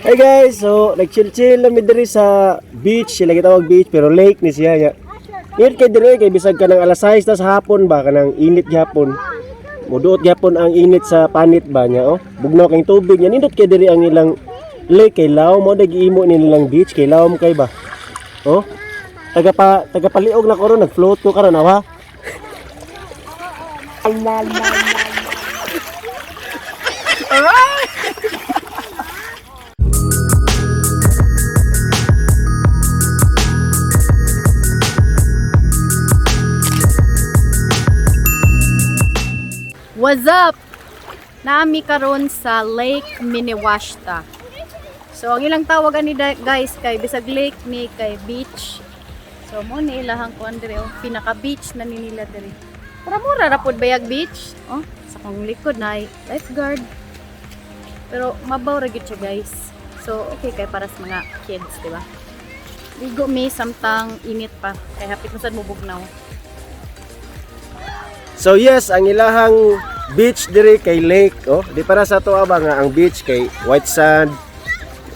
Hey guys, so nag-chill-chill lang mi diri sa beach, sila gitawag beach pero lake ni siya ya. Init kay diri kay bisag ka ng alas 6 ta sa hapon ba, kanang init gyapon. Muduot gyapon ang init sa panit ba niya, oh. Bugnaw kay tubig niya, nindot kay diri ang ilang lake kay laom mo nag-iimo ni nilang beach kay laom kay ba. Oh. Taga pa taga paliog na ko ron, nag-float ko karon awa. What's up? Naami karon sa Lake Minnewashta. So ang ilang tawag ani guys kay bisag lake ni kay beach. So mo ni ilahang kuan diri, oh, pinaka beach na ni nila diri. Mura-mura ra pod bayag beach. Oh, sa kong likod na ay lifeguard. Pero mabaw ra gyud siya, guys. So okay kay para sa mga kids, di ba? Ligo mi samtang init pa kay hapit mo sad mo bugnaw. So yes, ang ilahang beach diri kay lake, oh, di para sa ato ba nga ang beach kay white sand,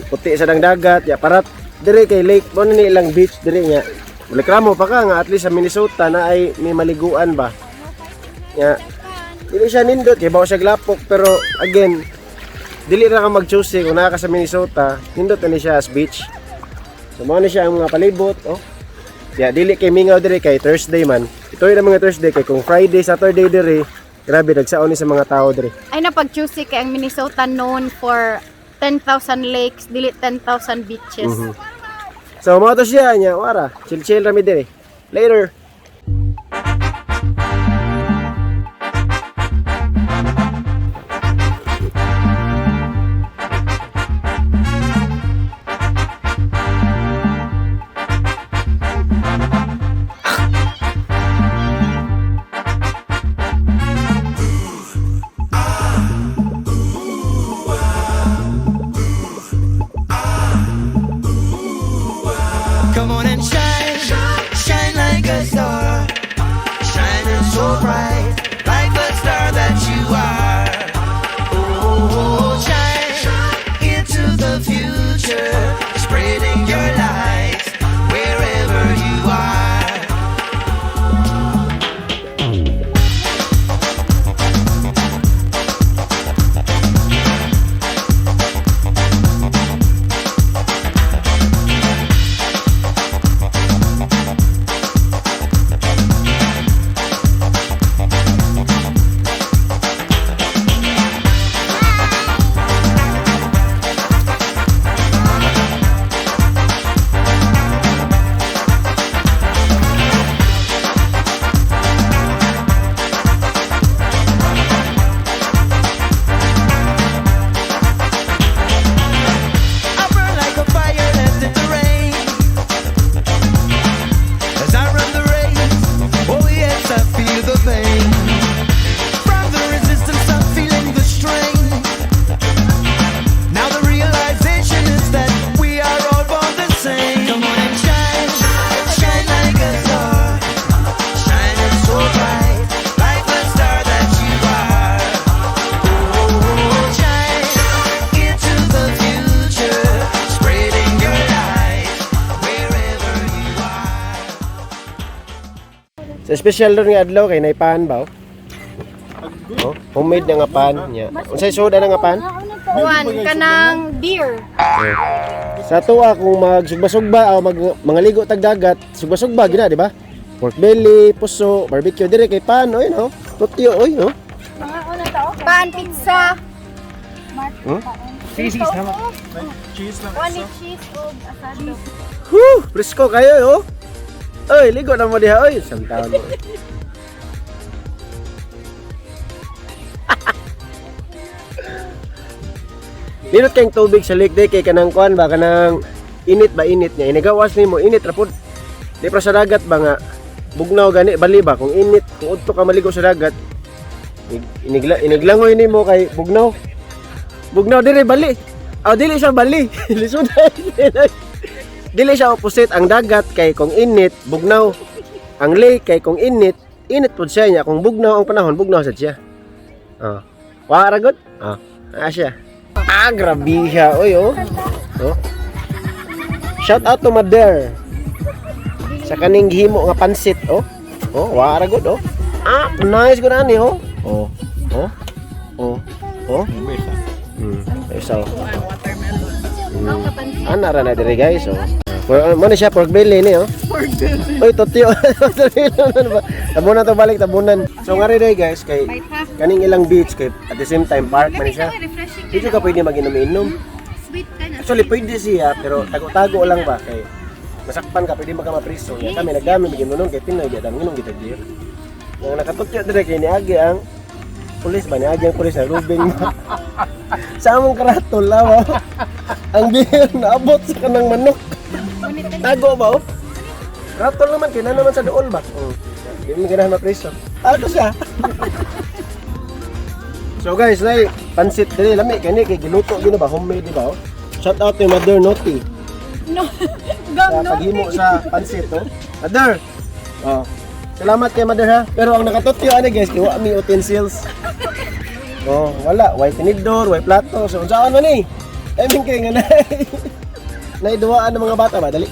puti sa dang dagat, ya para diri kay lake mo ni ilang beach diri nga. Reklamo pa ka nga at least sa Minnesota na ay may maliguan ba. Ya, dili siya nindot kay bawo siya glapok, pero again dili ra ka mag-choose kung naa ka sa Minnesota, nindot na ni siya as beach. So mao ni siya ang mga palibot, oh. Ya, dili kay mingaw diri kay Thursday man. Ito yung mga Thursday kay kung Friday, Saturday diri, grabe nagsaon ni sa mga tao diri. Ay na pag Tuesday kay ang Minnesota known for 10,000 lakes, dili 10,000 beaches. So mao to siya nya, wara. Chill chill ra mi diri. Later. Come on and shine, shine like a star, shining so bright, like the star that you are. Oh, shine into the future, spreading your light wherever you are. I burn like a fire left in the rain. As I run the race, oh yes, I feel the pain. From the resistance, I'm feeling the strain. Now the realization is that we are all born the same. Come on and shine, shine like a star, shining so bright, like the star that you are. Oh, shine into the future, spreading your light wherever you are. Sa special ron nga adlaw kay nay pan ba? Oh? Oh, homemade na nga pan nya. Unsay soda na nga pan? Kuan kanang beer. Sa tuwa kung magsugba-sugba o mag mga ligo tag dagat, sugba-sugba gina, di ba? Pork belly, puso, barbecue dire kay pan, oy no. Tutyo oy no. Pan pizza. Hmm? Cheese Kuan ni cheese og asado. Whew, presko kayo oh. Oy, ligo na mo diha oy. Isang taon mo. Linot kayong tubig sa lake day kay kanang kuan ba, kanang init ba, init niya. Inigawas nimo init ra pud. Di pa sa dagat ba nga bugnaw gani bali ba kung init, kung udto ka maligo sa dagat, iniglangoy nimo kay bugnaw. Bugnaw dire bali. Aw, dili siya bali. Lisod. Dili siya opposite ang dagat kay kung init bugnaw. Ang lake kay kung init, init pud siya niya, kung bugnaw ang panahon, bugnaw sad siya. Ah. Wa ra gud? Ah. Ah siya. Ah, grabiha oy oh. Oh. Shout out to Mother. Sa kaning gihimo nga pansit, oh. Oh, wara good, oh. Ah, nice gud ani, oh. Oh. Oh. Oh. Oh. Isa, oh. Ang kapansin. Ana ra na dire, guys, oh. For, mo na siya pork belly ni, oh. Pork belly. Oy, totoo. Ano ba? Tabunan to balik tabunan. So nga rin guys kay Bite ha. Kaning ilang beach kay at the same time park man siya. Refreshing. Dito ka pwede mag-inom-inom. Sweet ka na. Actually, pwede siya, pero tago-tago lang ba? Kay masakpan ka, pwede maka mapriso. Kaya kami nagdami, mag-inom kay Pinoy, di dami inom kita beer. Ang nakatutyo dire kay niagi ang pulis ba? Niagi ang pulis na rubing ba? Sa among karatol lawa. Ang beer naabot sa kanang manok. Tago ba, oh? Ratol naman, kina naman sa dool ba? Oh. Di mo ganahan mapriso. Tago siya. So guys, nay pansit diri lami kani kay giluto gino ba, homemade di ba, oh? Shout out to Mother Noti No. sa Gam no. paghimo sa pansit, oh. Mother. Oh. Salamat kay Mother ha. Pero ang nakatutyo ani guys, kay wa mi utensils. Oh, wala, way tinidor, way plato. So unsaon man ni? Ay min kay nga nay. Naiduwaan ng mga bata ba dali.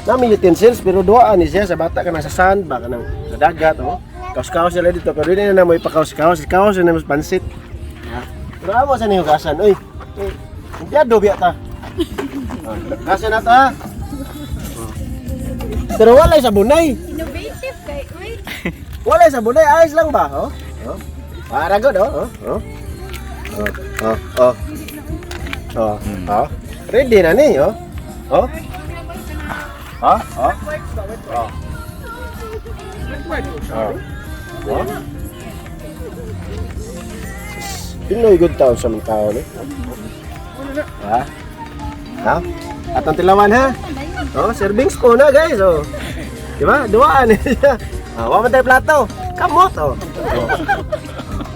Nami utensils pero duaan ni siya sa bata kanang sa sand ba kanang sa dagat, oh. Kaos-kaos sila dito pero di na mo ipakaos-kaos, kaos na mo pansit. Ha? Pero amo sa niyo kasan, oy. Kumpiado biya ta. Oh, kasan na ta. Oh. Pero walay sa bunay. Innovative kay. Uy. Walay sa bunay, ayos lang ba? Oh. Oh. Para good, oh. Oh. Oh. Oh. Oh. Oh. Oh. Ready na ni, oh. Oh. Oh. Oh. Oh. Oh. Oh. Pinoy good town sa mga tao ni. Ha? Ha? At ang tilawan ha? Oh, serving spoon na guys, oh. Di ba? Duaan eh. Ah, wa man tayo plato. Kamot, oh. Oh.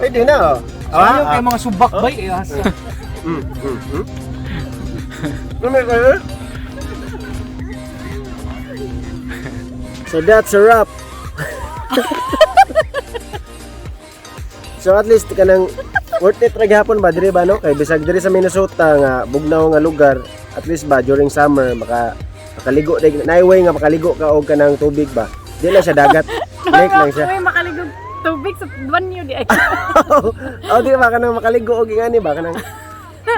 Pwede na, oh. Ayaw Ah, kay mga subak bay eh. Asa. Ano kayo? So that's a wrap. So at least kanang worth it ra gihapon ba dire ba, no, kay bisag dire sa Minnesota nga bugnaw nga lugar, at least ba during summer makaligo day naiway nga makaligo ka og kanang tubig ba, di lang siya dagat, lake lang siya. Uy, makaligog tubig sa banyo di ay. Oh, di ba kanang makaligo og ingani ba kanang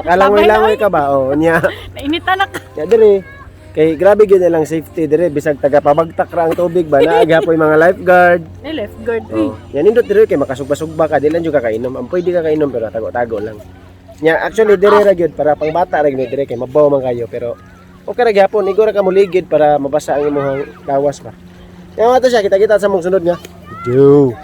makalangoy-langoy ka ba, oh, nya. Nainitan na ka. Ya dire kay grabe gyud nilang safety dire bisag taga pabagtak ra ang tubig ba naa gyapoy mga lifeguard. Ay, lifeguard. Uy. Oh. Yan nindot dire kay makasugba-sugba ka, di lang jud ka kainom. Ang pwede ka kainom pero tago-tago lang. Nya actually dire ra gyud para pang bata ra gyud dire kay mabaw man kayo pero okay ra gyapon igo ra ka muligid para mabasa ang imong lawas ba. Nya ato siya kita-kita sa mong sunod nga. Do.